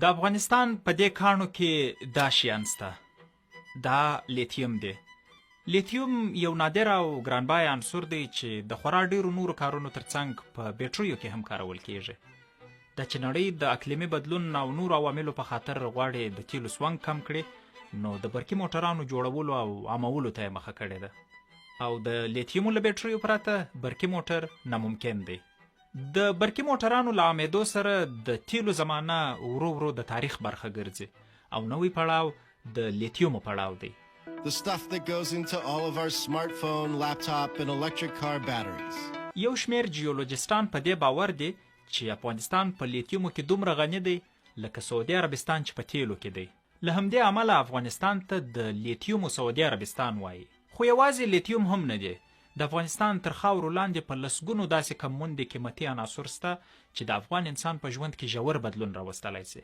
د افغانستان په دې کاڼو کې دا شیان شته. دا لیتیم دی. لیتیوم یو نادر او ګرانبیه عنصر دی چې د خورا ډیرو نورو کارونو ترڅنګ په بیټریو کې هم کارول کیږي. دا چې نړۍ د اقلیمي بدلون او نورو عواملو په خاطر غواړي د تیلو سونګ کم کړي، نو د برقي موټرانو جوړولو او عامولو ته یې مخه کړې ده. او د لیتیومو له بیټریو پرته برقي موټر ناممکن دی. د برقي موټرانو له عامېدو سره د تیلو زمانه ورو ورو د تاریخ برخه ګرځي او نوی پړاو د لیتیومو پړاو دی. The stuff that goes into all of our smartphone, laptop and electric car batteries. یو شمېر جیولوجسټان په دې باور دي چې افغانستان په لیتیومو کې دومره غني دی لکه سعودي عربستان چې په تیلو کې دی. له همدې امله افغانستان ته د لیتیومو سعودي عربستان وايي. خو یوازې لیتیوم هم نه دي. د افغانستان تر خاورو لاندې په لسګونو داسې کمموندې قیمتي عناصر شته چې د افغان انسان په ژوند کې ژور بدلون راوستلای شي.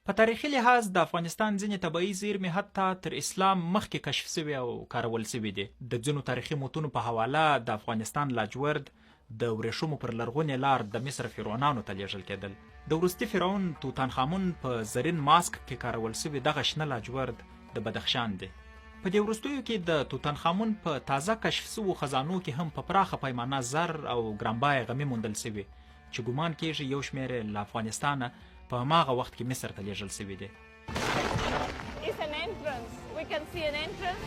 په تاریخي لحاظ د افغانستان ځینې طبعي زیرمې حتی تر اسلام مخکې کشف شوې او کارول شوې دي. د ځینو تاریخي متونو په حواله د افغانستان لاجورد د ورېښمو پر لرغونې لار د مصر فرعونانو ته لېږل کېدل. د وروستي فرعون توتانخامون په زرین ماسک کې کارول شوي دغه شنه لاجورد د بدخشان دي. په دې وروستیو کې د توتانخامون په تازه کشف شوو خزانو کې هم په پراخه پیمانه زر او ګرانبایه غمي موندل شوي چې ګومان کېږي یو شمېر یې له افغانستانه په هماغه وخت کې مصر ته لېږل شوي دي. It's an entrance. We can see an entrance.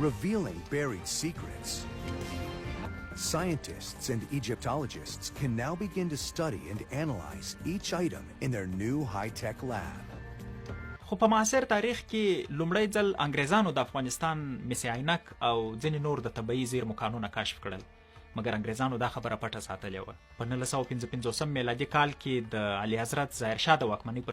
Revealing buried secrets. Scientists and Egyptologists can now begin to study and analyze each item in their new high-tech lab. خو په معاصر تاریخ کې لومړی ځل انګریزانو د افغانستان مس عینک او ځینې نور د طبیعي زیرمو کانونه کشف کړل، مګر انګریزانو دا خبره پټه ساتلې وه. په 1955 میلادي کال کې د اعلیحضرت ظاهرشاه د واکمنۍ پر